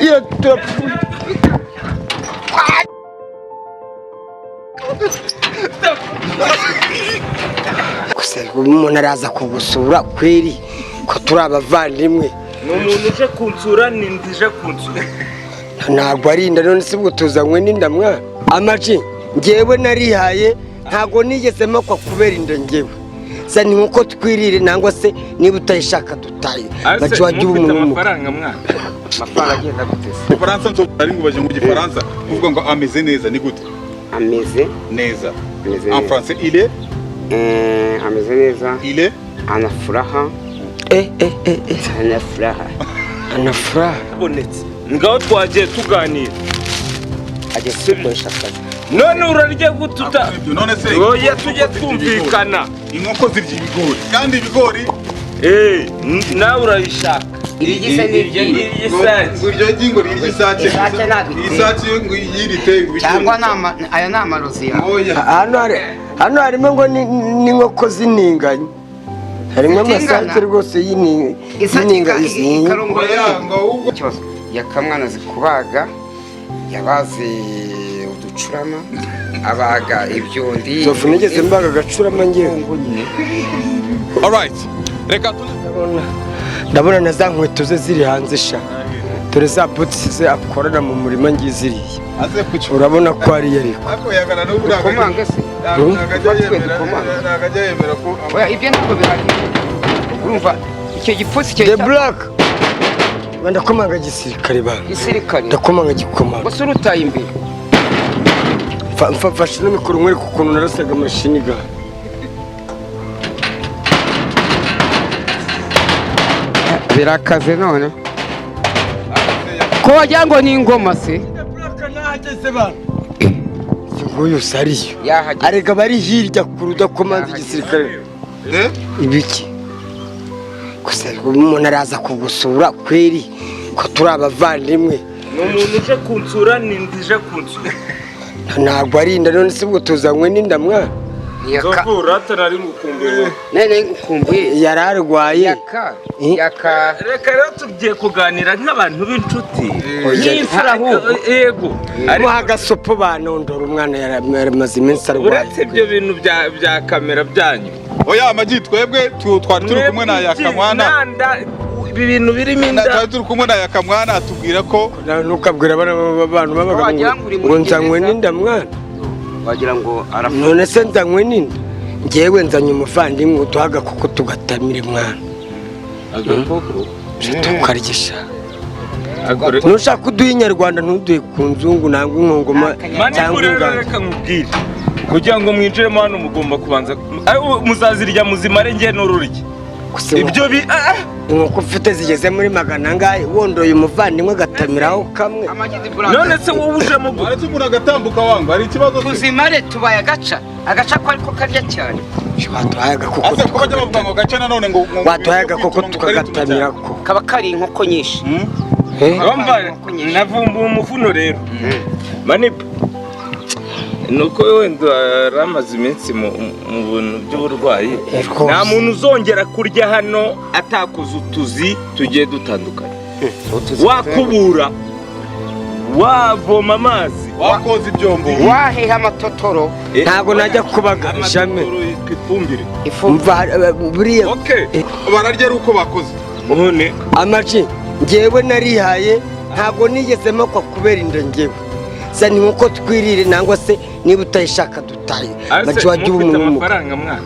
Iyo turapfuye. Gusa umuntu araza kugusura kweri, ko turi abavandimwe? Ni umuntu uje kunsura, ni inda ije kunsura. Ntabwo ari inda. None se ubwo tuzanywe n'inda mwana? Amaji, ngewe narihaye, ntabwo nigeze makwa kubera inda. Ngewe sa ni nkuko twirire, nangwa se niba utayishaka dutaye. Ase baci wajya uba mufite umuntu. Amafaranga mwana? Amafaranga agenda gute se? Igifaransa nzo ari ngubaje mu Gifaransa, kuvuga ngo ameze neza ni gute? Ameze neza. Ameze En neza. français, il est Ameze neza. Il est Ana furaha. Eh eh eh eh. Ana furaha. Anafuraha. Abonetse ngaho, twagiye tuganira. Agiye kugukoresha akazi. None urarya gute uta Ibyo none se? Oya, tujye twumvikana. Inkoko zirya ibigori, kandi ibigori Eh, nawe urayishaka. Irigise Iryo n'iryi. ngiryo isake. Ngo iryo ngingo rirya isake. Isake ntabwo iteye. Isake ngo yirite ngo Cyangwa ni aya ni amarozi yawe. Oya. Hano hari, hano harimo ngo n'inkoko z'intinganyi, harimo Zitingana? amasake rwose Isake y'ininga. ikarongora. Oya, ngo ahubwo Ikibazo, yakamwana azi kubaga, yabaze uducurama, abaga ibyundi. Nzovu, nigeze mbaga agacurama ngewe? Alright, reka Ndabona na za nkweto ze ziri hanze sha. Dore za botisi ze akorana mu murima ngiziriye. Aze kucu. Urabona ko ariyo, ariko Ako yagana n'ubu. Dukomange se? Ntabwo ajya yemera. Dukomange. Ntabwo ajya yemera ko Oya, ibyo ntabwo bihagije. Urumva icyo gipfunsi icyo The Black. Ndakomanga gisirikare bana. Gisirikare. Ndakomanga gikomanga. Gusa urutaye imbere. Mfashe n'imikoro nkwereke ukuntu narasaga amashini ga. Birakaze none ko wagira ngo ni ingoma se? Nahageze bana. Nguyu sariyo. Yahageze. Arega bari hirya kure, udakomanze igisirikare. Eh. Ibiki? Gusa umuntu araza kugusura kweri, ko turi abavandimwe? Ni umuntu uje kunsura, ni inda ije kunsura. Ntabwo ari inda. None se ubwo tuzanywe n'inda mwana? Yaka. Nzovu, urata nari ngukumbuye. None ngukumbuye. Yari arwaye. Yaka. Eh? Yaka. Reka rero, tugiye kuganira nk'abantu b'inshuti. Oya. N'imfura ahubwo. Yego. Ariko Muha agasopo banondora umwana, yaramaze iminsi arwaye. Uretse ibyo bintu bya kamera byanyu. Oya amagi, twebwe twari turi kumwe na Yakamwana. Nanda ibi bintu birimo inda. Twari turi kumwe na Yakamwana, atubwira ko Nawe ntukabwira abana b'abantu babaga Wagira ngo uri muri ngo nzanywe gereza. n'inda mwana. Wagira ngo arafu. None se nzanywe n'inda? Ngewe nzanye umuvandimwe, uduha agakoko tugatamire mwana. Agakoko? Tukarya. Nushaka uduha inyarwanda, ntuduhe ku nzungu nangwa inkongoma Mani cyangwa rero ingano. Reka nkubwire, kugira ngo mwinjiremo hano mugomba kubanza muzazirya muzimare, nge n'ururya. Gusa ibyo bi inkoko ufite zigeze muri magana angahe, wondoye umuvandimwe agatamiraho kamwe? Amagi di Black. None se wowe ujemo gute? Aretse umuntu agatambuka wanga, hari ikibazo se? Tuzimare, tubaye agaca agaca ko ariko karya cyane. Waduhaye agakoko. Ase ko bajya bavuga ngo gace nanone ngo Waduhaye agakoko tukagatamira ko. Kaba kari inkoko nyinshi. Eh? Urumva navumbuye umuvuno rero manipa, nuko wenda yari amaze iminsi mu bintu by'uburwayi. Rwose. Nta muntu uzongera kurya hano atakoze utuzi tugiye dutandukanye, wakubura, wavoma amazi, wakoza ibyombo. Waheha amatotoro. Ntabwo najya kubaga ishami. Amatotoro yitwa ifumbire. Umva buriya. Okay. Bararya ari uko bakoze. None Amaji, ngewe narihaye, ntabwo nigeze makwa kubera inda. Ngewe sa ni nkuko twirire, nangwa se niba utayishaka dutaye. Ase baci wajya uba mufite umuntu. amafaranga mwana?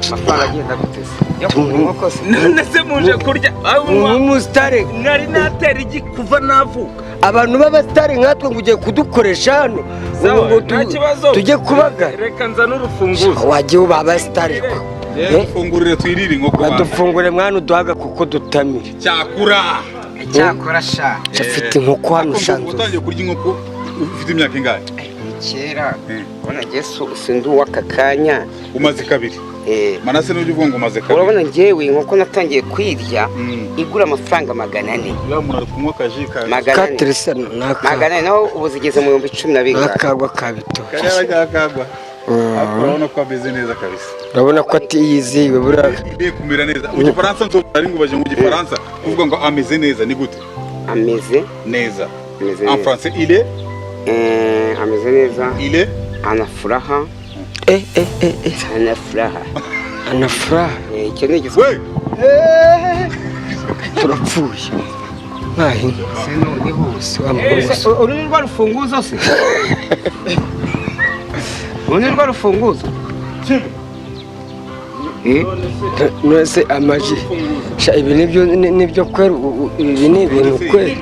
Amafaranga agenda gute se yo kugura inkoko se? None se muje kurya Nk'umusitari. Nari natera igi kuva navuka. Abantu b'abasitari nkatwe ngo ugiye kudukoresha hano Sawa, ngo nta kibazo. tujye kubagara. Reka nzane urufunguzo. Wajya uba abasitari. Yewe, dufungurire twirire inkoko bana. Badufungure mwana, uduhaga kuko dutamire. Cyakura. Cyakora sha. Afite inkoko hano. Ariko ngo Shanzu. utangiye kurya inkoko ufite imyaka ingahe? Ni kera. Ubona njye sindi uw'aka kanya. Umaze kabiri. Eh, Manase, n'ujya uvuga ngo umaze kabiri. Urabona njyewe inkoko natangiye kwirya igura amafaranga 400. Uriya muntu ari kunywa akaji ka 400. Kateresa naka. 400, naho ubu zigeze mu 10000 bingahe. N'akagwa kabitoki. Kariya kakagwa. Ariko urabona ko ameze neza kabisa. Urabona ko atiyizihiwe buriya. Igiye kumera neza. Mu Gifaransa nzo ari ngubaje mu Gifaransa, kuvuga ngo ameze neza ni gute? Ameze Neza. Ameze En neza. français, il est Ameze neza. Il est Ana furaha. Eh eh eh eh. Ana furaha. Anafuraha. Icyo ni igiswahili. We. Turapfuye nkahi. Se noneho Si wa mugore. Uru ni rwa rufunguzo se? Uru ni rwa rufunguzo? Eh, None se amaji, sha, ibi nibyo nibyo kwera, ibi ni ibintu kwera.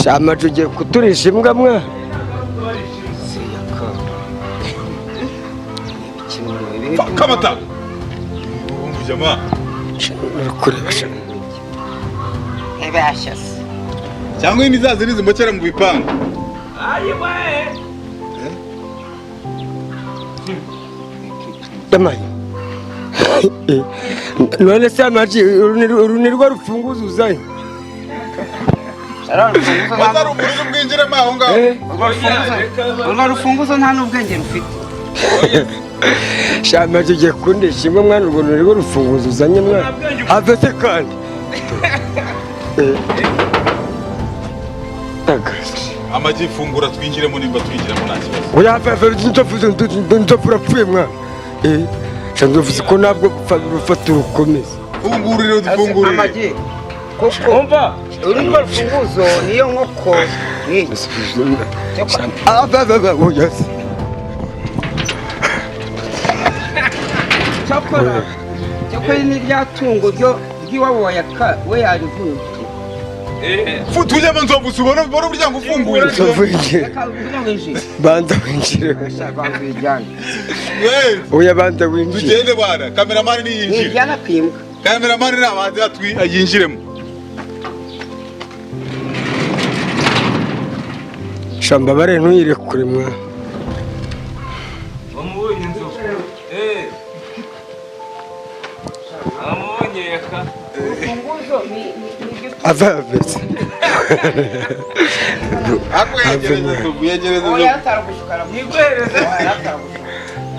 Sha, amaji, ugiye kuturisha imbwa mwa. Siyaka. Ibi ni Kamata. Ubu jamaa. Sha, uri kureba sha. Ebasha se. Cyangwa ni za zindi zimokera mu bipangu. Ayiwe. Damaye. None se amaji, uru ni rwo rufunguzo uzanye? Maze ari ubururu bwinjiremo aho ngaho. Eh. Urwo rufunguzo nta n'ubwenge rufite. Sha, amaji, ugiye kundisha imbwa mwana. Urwo ni rwo rufunguzo uzanye mwana? Have se kandi. Eh. Taga. Amagi, fungura twinjiremo, nimba twinjiramo nta kibazo. Oya, have have, nzovu, nzovu, urapfuye mwana. Eh, sha, nzovu, ko ntabwo rufata urukomeza. Fungurire, dufungurire. Amagi koko. Umva. Uru ni rwo rufunguzo, niyo nkoko ni Have have have, oya se. Cyakora ni rya tungo ryo ry'iwabo wa Yaka, we yarivuye. Fu tujyemo nzovu, ubona ubona umuryango ufunguye. Nzovu, winjire. Reka kugira ngo yinjire. Banza winjire. Banza uyijyane. Eh, Oya, banza winjire. tugende bwana. Kameramani niyinjire. Nijyana kwimbwa. Kameramani nabanze atwi yinjiremo. Sha, mbabare, ntuyirekure mwana. Wamubonye nzovu? Eh, wamubonye Yaka? Urufunguzo ni iryo. Have have se. Ako yegereze nzovu, yegereze Oya, nzovu. yataragushuka. Niguhereze. Yataragushuka,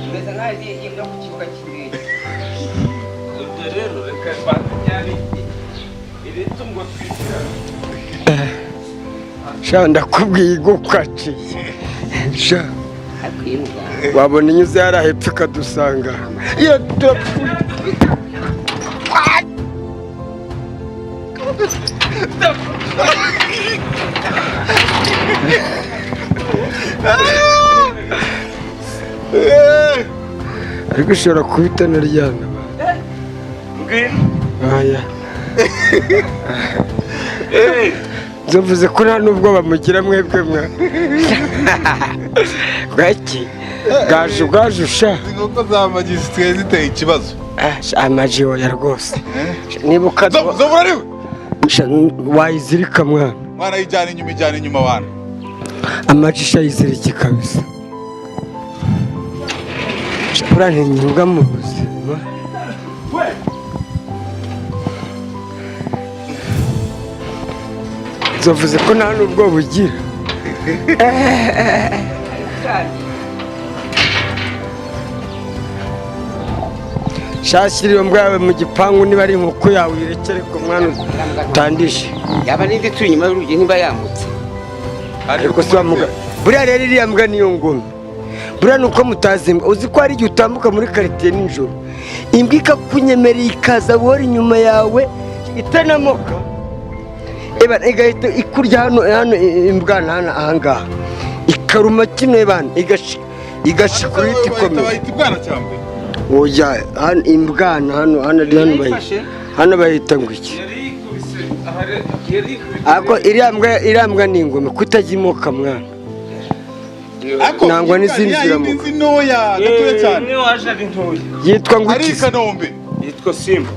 imeze nk'aho igiye imbwa ku kibuga cy'indege. Ibyo rero reka mbanze njyane iri tungo twishyura. Sha, ndakubwiye, igukaciye sha. Ariko iyi mbwa Wabona inyuze hariya hepfo ikadusanga iyo turapfuye. Eh, Ariko ishobora kuba itanaryana. Ngwino. Aya. Eh. Nzovuze ko nta n'ubwo bamugira mwebwe mwa bwaki bwaje ubwaje sha. Izi nkoko za magi zisigaye ziteye ikibazo. Ah, sha, amaji oya rwose. Niba Nzovu, ukaduha nzovu urariwe. Sha, wayizirika mwana. Mwana, yijyana inyuma, ijyana inyuma bana. Amaji sha, yizirike kabisa. Sha, urantinya imbwa mu buzima. Nzovuze ko nta n'ubwo bugira. Cyane. Shashyira iyo mbwa yawe mu gipangu, niba ari inkoko yawe uyirekere ku mwana utandishe. Yaba n'indi turi inyuma y'urugi ntiba yamutse. Ariko si wa mbwa buriya rero, iriya mbwa niyo ngome buriya. Ni uko mutazi imbwa. Uzi ko hari igihe utambuka muri karitsiye nijoro, imbwa ikakunyemerera, ikaza buhoro inyuma yawe itanamoka, eba igahita ikurya hano hano, imbwa hano ahangaha ikaruma kino, ebana igashikura ihita ikomeza. Bayita ibwana cyambere. Oya, hano imbwana hano hano hano bayita Yarayifashe. Hano bayita ngo iki? Yari yikubise ahari, yari yikubise. Ariko iriya mbwa ni ingome kutajya imoka mwana. Ariko Nangwa n'izindi ya yindi ziramuka. nzi ntoya gatoya cyane. Imwe waje ari ntoya. Yitwa ngo Ari iki i se? Kanombe. Yitwa Simba.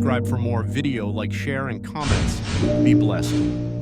Subscribe for more video, like, share, and comments. Be blessed.